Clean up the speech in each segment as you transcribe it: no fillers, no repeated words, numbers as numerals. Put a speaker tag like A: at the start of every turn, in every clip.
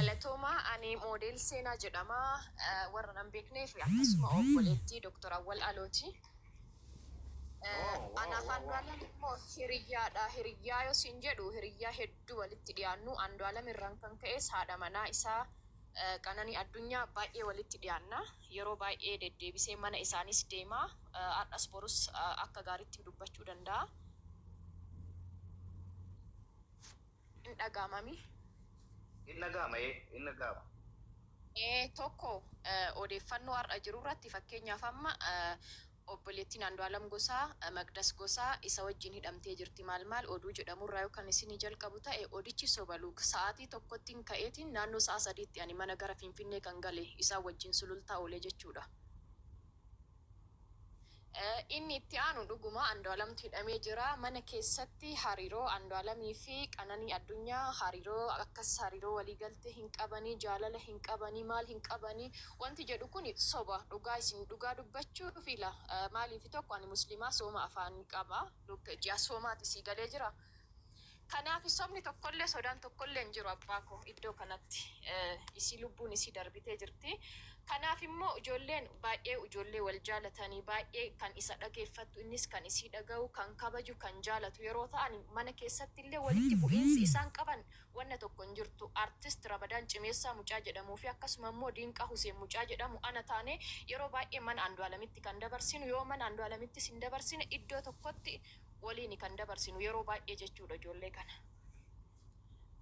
A: Galatoomaa ani Moodeel Seenaa jedhama. Warra nan beekneef akkasuma obboleettii Dr. Awwal Alooti.
B: Oh, wow,
A: Anaaf
B: wow, wow.
A: Andu'aalam immoo hiriyyaadha. Hiriyyaa yoo siin jedhu hiriyyaa hedduu walitti dhiyaannu. Andu'aalam irraan kan ka'es haadha manaa isaa Qananii Addunyaa baay'ee walitti dhiyaanna. Yeroo baay'ee deddeebisee mana isaanis deema. Har'as borus akka gaariitti dubbachuu danda'a. Hin dhaga'amami.
B: Hin dhaga'ama ee hin dhaga'ama.
A: Ee tokko odeeffannoo har'a jiru irratti fakkeenyaaf amma obboleettiin Andu'aalam Gosaa, Maqdas Gosaa isa wajjin hidhamtee jirti maal maal oduu jedhamu irraa yoo kan isinii jalqabu ta'e odichi soba look sa'aatii tokkottin ka'eetiin naannoo sa'a sadiitti ani mana gara Finfinnee kan gale isaan wajjin Sulultaa oolee jechuudha. Inni itti aanu dhuguma Andu'alamtu hidhamee jira. Mana keessatti hariiroo Andu'alamii fi Qananii Addunyaa hariiroo akkas hariiroo walii galtee hin qabanii, jaalala hin qabanii, maal hin qabanii wanti jedhu kuni soba. Dhugaa isin dhugaa dubbachuuf ila maaliifi tokko ani muslimaa sooma afaanii qaba. Ji'a soomaati sii galee jira. Kanaafi sobni tokkollee sodaan tokkollee hin jiru abbaa koo iddoo kanatti isii lubbuun isii darbitee jirti. Kanaaf immoo ijoolleen baay'ee ijoollee wal jaalatanii baay'ee kan isa dhageeffattu innis kan isii dhaga'u kan kabaju kan jaalatu yeroo ta'an mana keessatti illee walitti bu'iinsi isaan qaban wanna tokko hin jirtu. Artist Ramadaan Cimeessaa mucaa jedhamuu fi akkasuma immoo Diinqaa Huseen mucaa jedhamu ana taanee yeroo baay'ee mana Andu'aalamitti kan dabarsinu yoo mana Andu'aalamittis hin dabarsine iddoo tokkotti waliini kan dabarsinu yeroo baay'ee jechuudha ijoollee kana.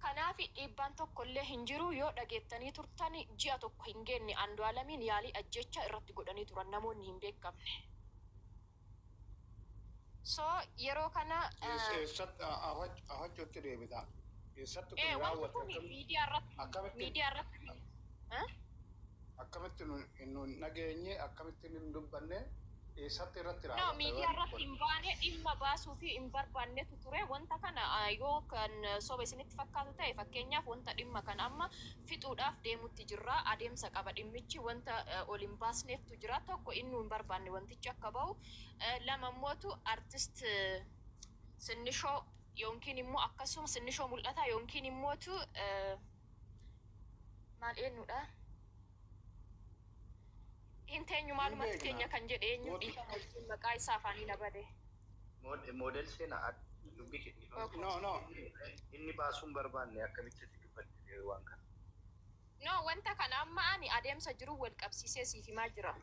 A: Kanaafi dhiibbaan tokkollee hin jiru yoo dhageettanii turtan ji'a tokko hin geenne Andu'aalamiin yaalii ajjeechaa irratti godhanii turan namoonni hin beekamne. So yeroo kana
B: Eessatti afachuutti deebita? Eessatti kun
A: Ee wanti
B: raawwate?
A: kun miidiyaa irratti
B: Akkamitti
A: miidiyaa irratti eh?
B: Akkamitti nu hin dhageenye? Akkamitti hin dubbanne? Eessatti irratti
A: No,
B: raawwata
A: miidiyaa
B: wanti
A: irratti
B: kun?
A: hin baane dhimma baasuu fi hin barbaannetu ture. Wanta kana yoo kan soba isinitti fakkaatu ta'e fakkeenyaaf wanta dhimma kana amma fixuudhaaf deemutti jirra. Adeemsa qaba dhimmichi wanta ol hin baasneeftu jira. Tokko innuu hin barbaanne wantichi akka bahu. Lama immootu artist Sinnishoo yookiin immoo akkasuma Sinnishoo Mul'ataa yookiin immootu maal eenyudha? Hin teenyu
B: Hin
A: maalumatti
B: beekna.
A: teenya kan jedhe eenyu
B: Mootu
A: dhiifama wajjin maqaa isaa afaanii na bade.
C: Model Sena ati dubbii kee dhiifama
A: Okay.
B: No, no.
C: Inni baasuu hin barbaanne akkamitti itti dubbatte waan kana?
A: No, wanta kana amma ani adeemsa jiruun wal qabsiisee siif himaa jira.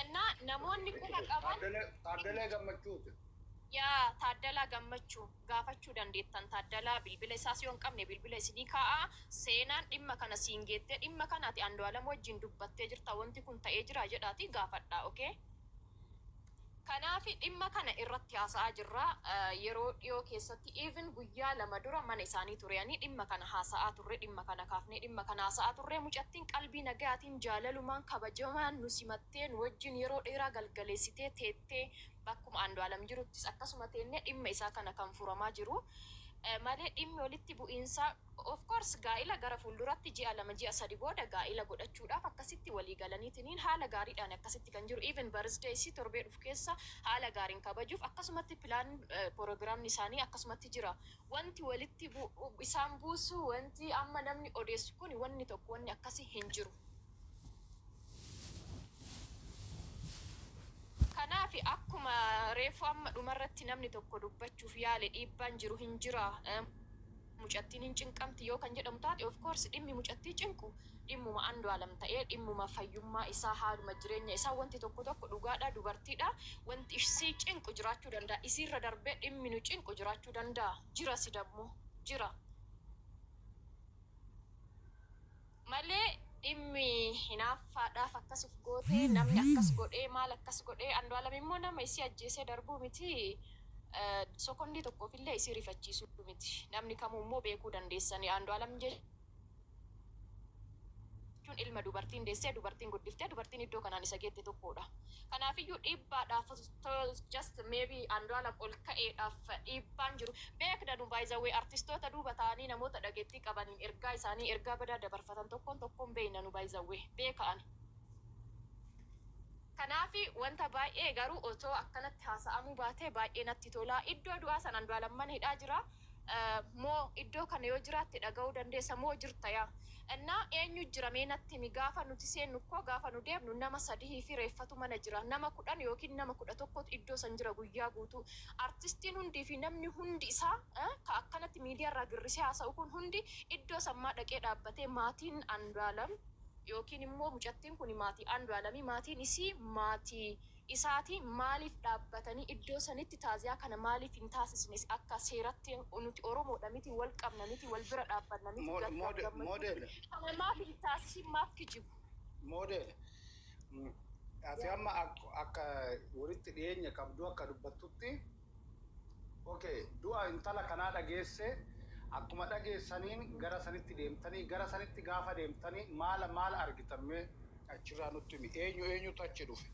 A: Innaa namoonni quba qaban
B: Taaddalee Taaddalee Gammachuuti.
A: Yaa Taaddalaa Gammachuu gaafachuu dandeettan Taaddalaa bilbila isaas yoo hin qabne bilbila isinii kaa'a Seenaan dhimma kana siin geettee dhimma kana ati Andu'aalam wajjin dubbattee jirta wanti kun ta'ee jira jedhaatii gaafadhaa ok Kanaafi dhimma kana irratti haasa'aa jirra yeroo dhiyoo keessatti even guyyaa 2 dura mana isaanii ture ani dhimma kana haasa'aa turre dhimma kana kaafnee dhimma kana haasa'aa turre mucattiin qalbii nagayaatiin jaalalumaan kabajamaan nu simattee nu wajjin yeroo dheeraa galgaleessitee teettee Bakkuma Andu'aalam jiruttis akkasuma teennee dhimma isaa kana kan furamaa jiru malee dhimmi walitti bu'iinsaa of course gaa'ila gara fuulduratti ji'a 2 ji'a 3 booda gaa'ila godhachuudhaaf akkasitti walii galaniitiniin haala gaariidhaan akkasitti kan jiru even birthday isii torbee dhufu keessa haala gaariin kabajuuf akkasumatti plan porogiraamni isaanii akkasumatti jira. Wanti walitti isaan buusu wanti amma namni odeessu kuni wanni tokko wanni akkasii hin jiru. Kanaaf akkuma reefu amma dhumarratti namni tokko dubbachuuf yaale dhiibbaan jiru hin jira, mucattiin hin cinqamti yoo kan jedhamu taate of course dhimmi mucattii cinqu dhimmuma Andu'aalam ta'ee dhimmuma fayyummaa isaa haaluma jireenya isaa wanti tokko tokko dhugaadha dubartiidha wanti ishsii cinqu jiraachuu danda'a isiirra darbee dhimmi nu cinqu jiraachuu danda'a jirasi dammoo jira. Malee dhimmi hinaaffaadhaaf akkas uf gootee namni akkas godhee maal akkas godhee Andu'aalam immoo nama isii ajjeesee darbuu miti sokondii tokkoofillee isii rifachiisuu miti namni kamuu immoo beekuu dandeessani Andu'aalam jechuun ilma dubartiin deessee dubartiin guddiftee dubartiin iddoo kanaan isa geette tokkoodha. Kanaafiyyuu dhiibbaadhaaf just maybe Andu'aalam ol ka'eedhaaf dhiibbaan jiru beekna nu by the way artistoota duuba taa'anii namoota dhageettii qabaniin ergaa isaanii ergaa badaa dabarfatan tokkoon tokkoon beekna nu by the way beeka ani. Kanaafi wanta baay'ee garuu otoo akkanatti haasa'amuu baatee baay'ee natti tola. Iddoo du'aa san Andu'aalam mana hidhaa jira moo Iddoo kana yoo jiraatte dhaga'uu dandeessa moo jirta yaa? Innaa eenyu jira mee natti himi? Gaafa nuti seennu koo, gaafa nu deemnu nama sadihii fi reeffatu mana jira. Nama 10 yookiin nama 11tu iddoo san jira guyyaa guutuu. Artistiin hundii fi namni hundi isaa ka akkanatti miidiyaarraa girrisee haasa'u kun hundi iddoo san maa dhaqee dhaabbatee? Maatiin Andu'aalam yookiin immoo mucattiin kuni maatii Andu'aalami, maatiin isii maatii isaati, maaliif dhaabbatanii iddoo sanitti taaziyaa kana maaliif hin taasisne? Akka seeratti nuti Oromoodha miti, wal qabna miti, wal bira dhaabbanna miti, gaddaaf gammachuu
B: Model.
A: Kana maaf hin taasisin? Maaf kijibu?
B: Model. Ati amma akka walitti dhiyeenya qabdu akka dubbattutti, okay, du'a intala kanaa dhageesse, akkuma dhageessaniin gara sanitti deemtanii, gara sanitti gaafa deemtanii maala maala argitan? Mee achirraa nutti himi. Eenyu eenyutu achi dhufe?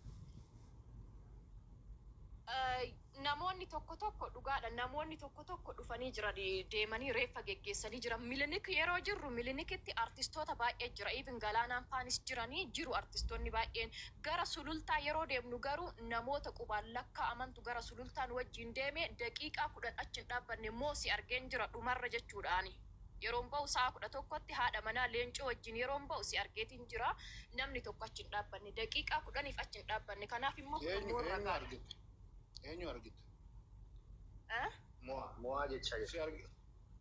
A: Namoonni tokko tokko, dhugaadha, namoonni tokko tokko dhufanii jiran, deemanii reeffa geggeessanii jiran. Milinik yeroo jirru, Milinikitti artistoota baay'ee jira. Even Galaanaan faanis jiranii jiru artistoonni baay'een. Gara Sulultaa yeroo deemnu garuu namoota qubaan lakkaa'amantu gara Sulultaan wajjin deeme. Daqiiqaa 10 achi hin dhaabbanne. Moo si argeen jira dhumarra jechuudhaani. Yeroon ba'u sa'a 11tti haadha manaa Leencoo wajjin yeroon ba'u si argeetiin jira. Namni tokko achi hin dhaabbanne. Daqiiqaa 10f achi hin dhaabbanne. Kanaaf immoo kun
B: Eenyu
A: immoo
B: eenyu
A: ragaadha.
B: argite? Eenyu argite?
A: Eh?
C: Mo'a mo'aa jechaa
B: Si
C: jirti.
B: argi.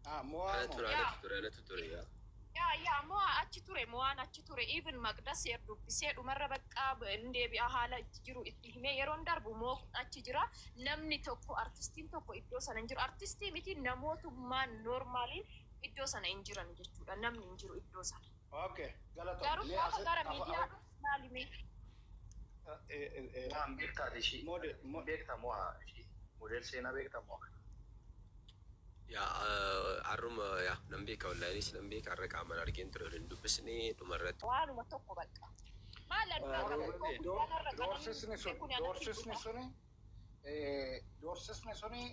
B: Ah, mo'aa
D: Anatu
B: moo?
D: ture,
A: Yaa.
D: anatu ture, anatu ture, yaa.
A: Yaa, mo'aa achi ture, mo'aan achi ture. Even Maqdas dubbisee dhumarra baqqaa hin deebi'a, haala itti jiru itti himee yeroon darbu moo achi jira. Namni tokko, artistiin tokko iddoo sana hin jiru. Artistii miti, namootummaan normaaliin iddoo sana hin jiran jechuudha. Namni hin jiru iddoo sana.
B: Okay, galatoom.
A: Garuu
B: Mee
A: gaafa
B: as
A: gara miidiyaa dhufu maali mee?
C: Mo'aan beektaa ishii?
B: Model
C: Beektaa mo'aa ishii? Model seenaa beektaa mo'aa?
D: Yaa, har'uma yaa nan beeka, wallaahinis nan beeka, har'a qaamaan argeen ture, waliin dubbisnee dhumarratti.
A: Waanuma tokko bakka. Maal addaa qaba? Guyyaan har'a qananii
B: Doorsisni sun
A: kun anatti
B: doorsisni
A: dhufa.
B: suni doorsisni suni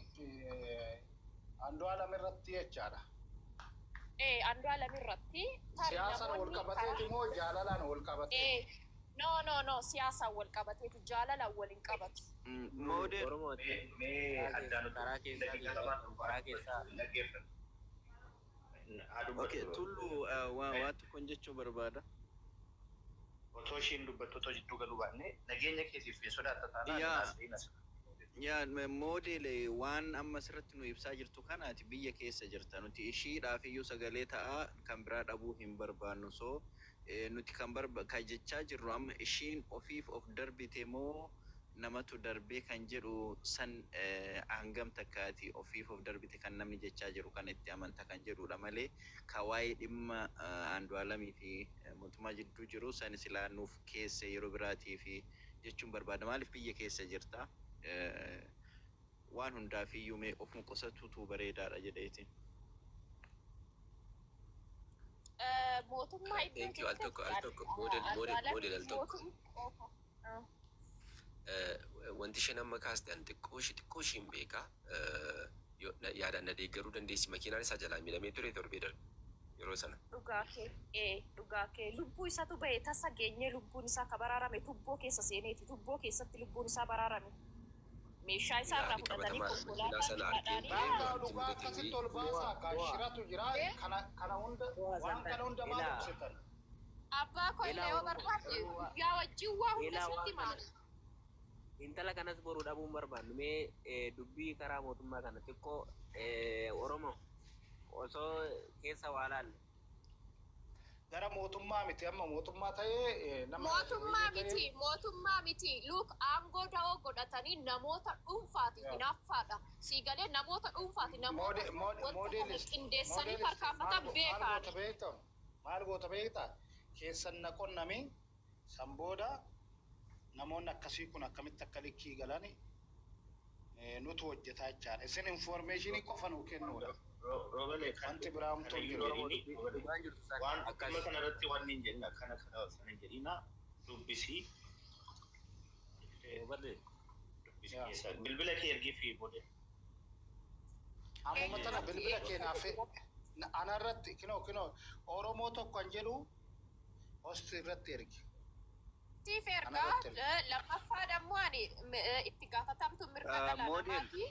B: Andu'aalam irratti jechaadha.
A: Ee, Andu'aalam irratti tarii
B: Siyaasaan wal
A: namoonni
B: qabateeti
A: karaa
B: moo jaalalaan wal qabateeti?
A: Ee, no, no, no, siyaasaan wal qabateeti, jaalalaan wal hin qabatu.
E: Model.
F: Oromooti.
C: Mee
F: Karaa
C: addaan
F: keessa karaa keessaa
C: daqiiqaa lamaan
F: karaa keessaa
C: dhaggeeffatu. Haa
E: Okay,
C: dubbattu.
E: Tullu, waa tokkon jechuu barbaada.
C: Otoo ishiin dubbattu otoo jidduu galuu baanne, nageenya keetiif hin sodaatta taanaan
E: Yaa.
C: haasa'in as.
E: Yaa model, waan amma asirratti nu ibsaa jirtu kanaati biyya keessa jirta. Nuti ishiidhaaf iyyuu sagalee ta'aa kan biraa dhabuu hin barbaannu. So nuti kan barba kan jechaa jirru amma ishiin ofiif of darbite moo namatu darbee kan jedhu san, hangam takkaati ofiif of darbite kan namni jechaa jiru kan itti amanta kan jedhudha malee ka waa'ee dhimma Andu'aalamii fi mootummaa jidduu jiru san silaa nuuf keesse yeroo biraatii fi jechuun barbaada. Maaliif biyya keessa jirta? Waan hundaaf iyyuu mee ofuma qusatuutu bareedaadha jedheeti.
A: Mootummaa iddoo
D: Thank you. Al tokko, al tokko, model, model, model, al tokko.
A: Andu'aalam
D: Wanti isheen amma kaaste an xiqqoo ishii hin beeka. Yaadaan na deeggaruu dandeessi. Makiinaan isaa jalaa miidhamee ture torbee darbe yeroo sana.
A: Dhugaa kee, ee, dhugaa kee, lubbuu isatu bahe. Tasa geenyee lubbuun isaa ka baraarame tubboo keessa seeneeti. Tubboo keessatti lubbuun isaa baraarame. Meeshaa isaa irraa
D: Yaadi
A: fudhatanii
D: qabatamaadha. Makiinaa
A: konkolaataa
D: sana argeen
A: dhadhaanii
D: ture
B: Bakka
D: wanti
B: dhugaa
D: mudate
B: akkasitti ol baasaa ka shiratu jira, kana hunda, waan kana hunda maal
F: Ilaa.
B: ibsitan?
A: Abbaa koo illee yoo barbaadde guyyaa wajjin waa hunda
F: Ilaa
A: sitti
F: waan
A: maali.
F: kana intala kanas boruu dhabuun barbaannu. Mee dubbii karaa mootummaa kana xiqqoo Oromoo osoo keessa waa laalle.
B: Gara mootummaa miti, amma mootummaa ta'ee nama
A: Mootummaa miti, mootummaa miti. Luuk aangoo da'oo godhatanii namoota dhuunfaati, hinaaffaadha. Siigalee namoota dhuunfaati, namoota wanta kana qindeessanii tarkaanfatan
B: Maal
A: beekaan.
B: goota beektaa? Maal goota beektaa? Keessan na qonnami, san booda namoonni akkasii kun akkamitti akka likkii galani nutu hojjetaa jechaadha. Isin informationii qofa nuu kennuudha.
C: Roobale.
B: Wanti biraa homtuu hin jiru.
F: Dhugaan jirtu sana
C: Waan
F: akkas.
C: dhimma kana irratti waan hin jedhin, akkana kana sana hin jedhina, dubbisii.
F: Roobale.
C: Dubbisii keessa bilbila kee ergii fi booda.
B: Ammuma tana bilbila keenyaaf ana irratti kinoo kinoo Oromoo tokko kan jedhu hosti irratti ergi.
A: Siif ergaa. Lammaffaa dammoo ani itti gaafatamtu mirga dhala
E: Model.
A: namaati.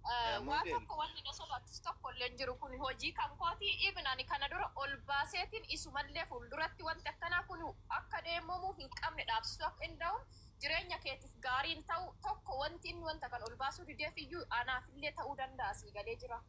A: Waa
E: Model.
A: Tokko wanti na sodaachisu tokko illee hin jiru. Kun hojii kan kooti. Even ani kana dura ol baaseetiin isumallee fuulduratti wanti akkanaa kun akka deemamuu hin qabne dhaabsisuu akka hin danda'u, jireenya keetiif gaariin ta'u tokko, wanti inni wanta kan ol baasuu dideef iyyuu anaafillee ta'uu danda'a, sii galee jira.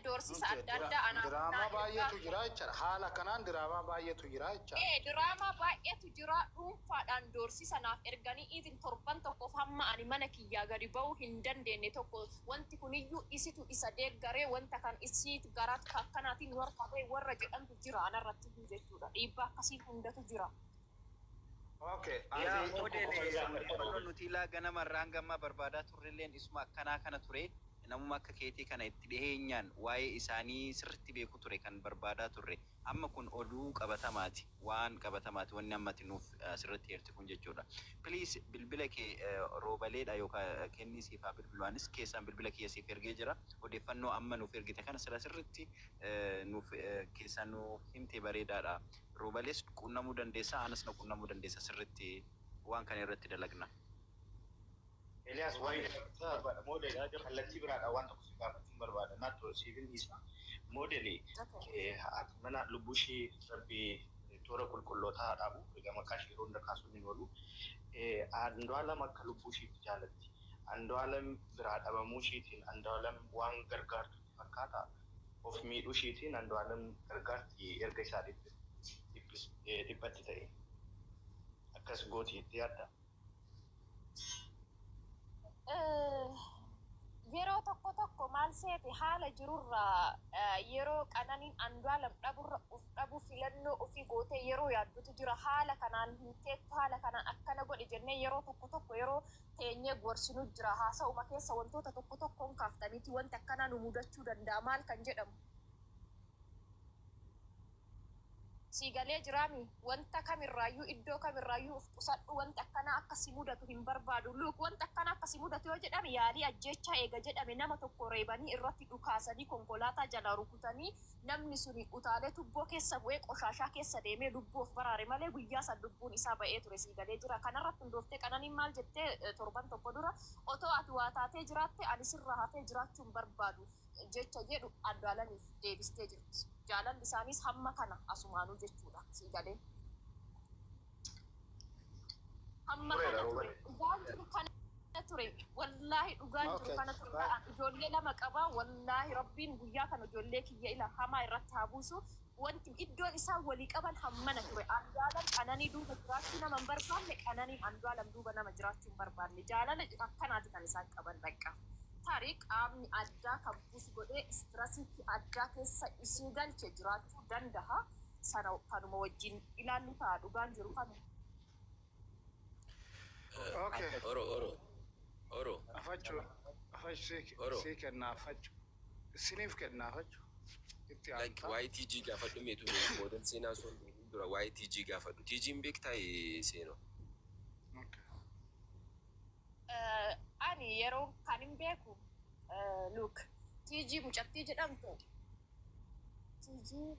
A: Doorsisa adda addaa anaaf
B: Diraamaa
A: naa
B: baay'eetu jira jechaadha. Haala kanaan diraamaa baay'eetu jira jechaadha.
A: Ee, diraamaa baay'eetu jira. Dhuunfaadhaan doorsisa naaf erganii itin torban tokkoof hamma ani mana kiyyaa gadi ba'uu hin dandeenye tokko, wanti kuniyyuu isitu isa deeggaree, wanta kan isiit gara akkanaatiin warra ta'e warra jedhamtu jira anarratti jechuudha. Dhiibbaa akkasii hundatu jira.
B: Okay.
E: Yaa
B: Ati tokko
E: model,
B: qofa isaan
E: odeeffannoo nuti ilaa ganamarraa hanga ammaa barbaadaa turrelleen isuma akkanaa kana ture. Namuma akka keetii kana itti dhiheenyaan waa'ee isaanii sirriitti beeku ture kan barbaadaa turre. Amma kun oduu qabatamaati. Waan qabatamaati wanni ammati nuuf sirriitti heerti kun jechuudha. Please, bilbila kee roobaleedha yookaan kennii siif haa bilbilu. Anis keessaan bilbila kiyya siif ergee jira. Odeeffannoo amma nuuf ergite kana sila sirriitti nuuf keessaan nuuf himte bareedaadha. Roobalees qunnamuu dandeessa, anas na qunnamuu dandeessa, sirriitti waan kana irratti dalagna.
C: Eliyaas, waa'ee barbaada. Model, kallattii biraadhaan waan tokko si gaafachuun barbaada. Naatto siifin dhiisa. Model, haati mana lubbuu ishee rabbii toora qulqullootaa haa dhaabu. Egaa maqaa ishee yeroo hunda kaasuun hin oolu. Andu'aalam akka lubbuu isheetti jaalatti. Andu'aalam biraa dhabamuu isheetiin Andu'aalam waan gargaartu fakkaata. Of miidhuu isheetiin Andu'aalam gargaarti erga isaa dhiphatti ta'e. Akkas gooti itti yaadda.
A: Yeroo tokko tokko maal seete, haala jirurraa yeroo qananiin Andu'aalam dhaburra uf dhabu filannoo ofii gootee yeroo yaaddutu jira. Haala kanaan hin teettu, haala kanaan akkana godhe jennee yeroo tokko tokko yeroo teenyee gorsinu jira. Haasa'uma keessa wantoota tokko tokkoon kaaftaniiti wanti akkanaa nu mudachuu danda'a maal kan jedhamu. Sii galee jiraami? Wanta kamirraayyuu, iddoo kamirraayyuu of qusadhu, wanta akkanaa akka si mudatu hin barbaadu. Look, wanta akkanaa akka si mudatu yoo jedhame, yaalii ajjeechaa eega jedhame, nama tokko reebanii irratti dhukaasanii konkolaataa jala rukutanii, namni suni utaalee tubboo keessa bu'ee qoshaashaa keessa deemee lubbuu of baraare malee guyyaa san lubbuun isaa ba'ee ture, sii galee jira. Kanarratti hundooftee qananiin maal jettee, torban tokko dura otoo ati waa taatee jiraatte ani sirra hafee jiraachuu hin barbaadu jecha jedhu Andu'aalamiif deebistee jirti. Jaalalli isaaniis hamma kana asumaanuu jechuudha, sii galee. Hamma
C: Tureera
A: kana ture.
C: roobale.
A: Dhugaan jiru kana ture. Wallaahi, dhugaan jiru kana ture. Ta'an ijoollee lama qabaa. Wallaahi, rabbiin guyyaa kana ijoollee kiyya ila hamaa irratti haa buusu. Wanti iddoon isaan walii qaban hammana ture. Andu'aalam qananii duuba jiraachuu nama hin barbaanne, qananiin Andu'aalam duuba nama jiraachuu hin barbaanne. Jaalala akkanaati kan isaan qaban bakka. Tarii qaamni addaa kan buusu godhee stressiitti addaa keessa isii galche jiraachuu danda'a. Sana kanuma wajjin ilaallu ta'a, dhugaan jiru kana.
B: Okay.
D: Oro, oro, oro.
B: Afachuu afachu.
D: Oro.
B: Sii kennaa afachu. Isiniif kennaa afachu. Itti
D: Like
B: aantaa.
D: waa'ee TG gaafadhu meetu, model seenaa osoo hin deemin dura waa'ee TG gaafadhu. TG'n beektaa seenoo?
B: Okay.
A: Ani yeroo kan hin beeku, look, TG mucattii jedhamtu, TG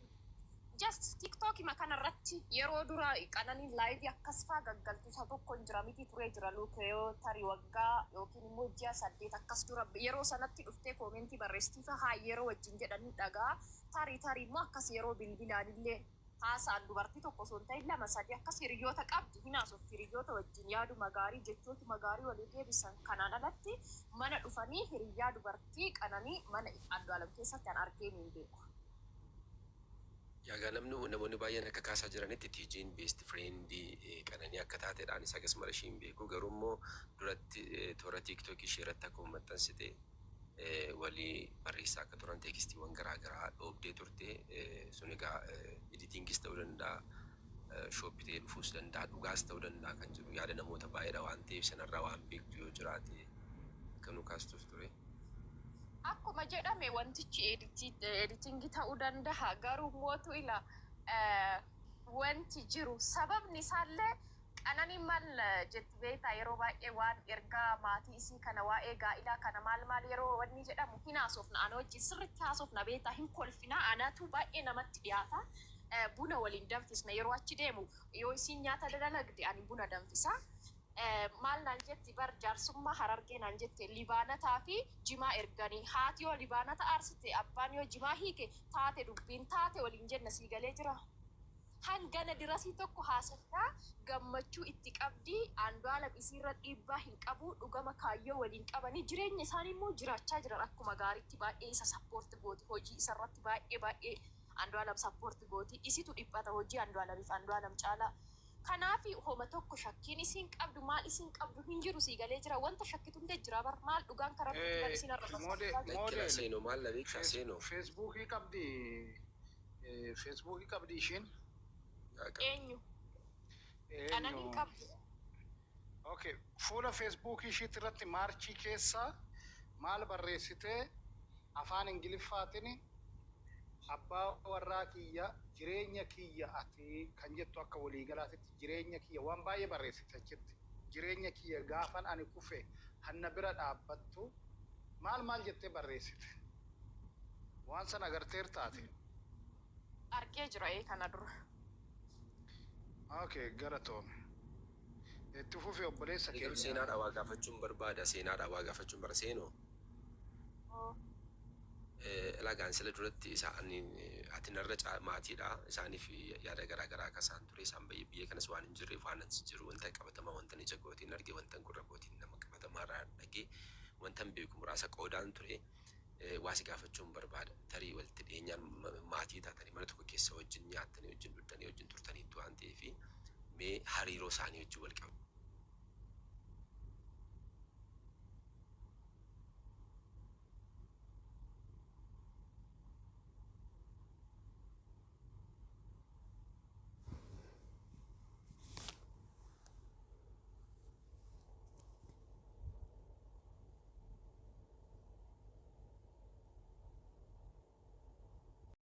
A: just TikTok ma kanarratti yeroo dura qananiin live akkas faa gaggaltu isa tokko hin jira miti, turee jira. Look, yoo tarii waggaa yookiin immoo ji'a 8 akkas dura yeroo sanatti dhuftee comment barreessitii faa haa yeroo wajjin jedhanii dhagaa, tarii tarii immoo akkas yeroo bilbilaanillee haasa'an, dubartii tokko osoo hin ta'in lama sadi akkas hiriyoota qabdi, hin haasofti hiriyoota wajjin, yaaduma gaarii, jechootuma gaarii walii deebisan. Kanaan alatti mana dhufanii hiriyyaa dubartii qananii mana Andu'aalam keessatti an argeen hin beeku.
D: Yaagaa namni, namoonni baay'een akka kaasaa jiranitti TG'n best friendii qananii akka taateedhaan isa akkasuma ishee hin beeku. Garuu immoo duratti toora TikTok ishee irratti akkuma maxxansite walii barreessaa akka turan textiiwwan garaa garaa dhoobdee turte. Sun egaa editingis ta'uu danda'a, shooppitee dhufuus danda'a, dhugaas ta'uu danda'a kan jedhu yaada namoota baay'eedha waan ta'eef, sanarraa waan beektu yoo jiraate akka nu kaastuuf ture.
A: Akkuma jedhame wantichi editingii ta'uu danda'a, garuu mootu ila wanti jiru sababni isaallee qananiin maal jetti beektaa? Yeroo baay'ee waan ergaa maatii isii kana, waa'ee gaa'ilaa kana maal maal yeroo wanni jedhamu hin haasofna, ana wajjin sirriitti haasofna beektaa, hin kolfina, anatu baay'ee namatti dhiyaata. Buna waliin danfisna yeroo achi deemu, yoo isiin nyaata dalagde ani buna danfisa. Maal naan jetti bar, jaarsummaa Harargee naan jette, libaanataa fi jimaa erganii, haati yoo libaanata aarsite, abbaan yoo jimaa hiike, taate dubbiin taate waliin jenna. Sii galee jira. Hangana dirasii tokko haasoftaa gammachuu itti qabdi. Andu'aalam isiirra dhiibbaa hin qabu. Dhugama kaayyoo waliin qabanii jireenya isaanii immoo jiraachaa jiran akkuma gaariitti. Baay'ee isa support gooti, hojii isarratti baay'ee baay'ee Andu'aalam support gooti. Isitu dhiphata hojii Andu'aalamiif Andu'aalam caalaa. Kanaaf homa tokko shakkiin isiin qabdu, maal isiin qabdu hin jiru. Sii galee jira. Wanta shakkitu hunda jira bar, maal dhugaan karaa bar isiin arraba.
D: Lakkina.
B: Moodel.
D: Seenoo, maal na beektaa, seenoo?
B: Feesbuukii qabdi, feesbuukii qabdi ishiin.
A: Eenyu? Qananiin qabdu.
B: Okay, fuula feesbuukii ishiitti irratti Maarchii keessa maal barreessitee? Afaan Ingiliffaatiin "Abbaa warraa kiyya, jireenya kiyya ati" kan jettu, akka waliigalaatitti jireenya kiyya waan baay'ee barreessite achitti. Jireenya kiyya, gaafan ani kufe hanna bira dhaabbattu, maal maal jettee barreessite. Waan sana agarteer taate.
A: Argee jira ee kana dura.
B: Okay, galatoome. Itti fufi, obboleessa
D: Garuu
B: keenya.
D: seenaadha waa gaafachuun barbaada, seenaadha waa gaafachuun bara seenoo. Lagaan sila duratti isaan ati narra maatiidha isaaniif yaada garaa garaa akka isaan ture, isaan biyya kanas waan hin jirreef, waan as jiru wanta qabatamaa, wanta ija kootiin arge, wanta gurra kootiin nama qabatamaa irraa dhagee, wanta hin beeku muraasa qoodaan ture. Waa si gaafachuun barbaada. Tarii walitti dhiyeenyaan maatii taatanii, mana tokko keessa wajjin nyaattanii, wajjin dhugdanii, wajjin turtaniitu waan ta'eef, mee hariiroo isaanii wajjin wal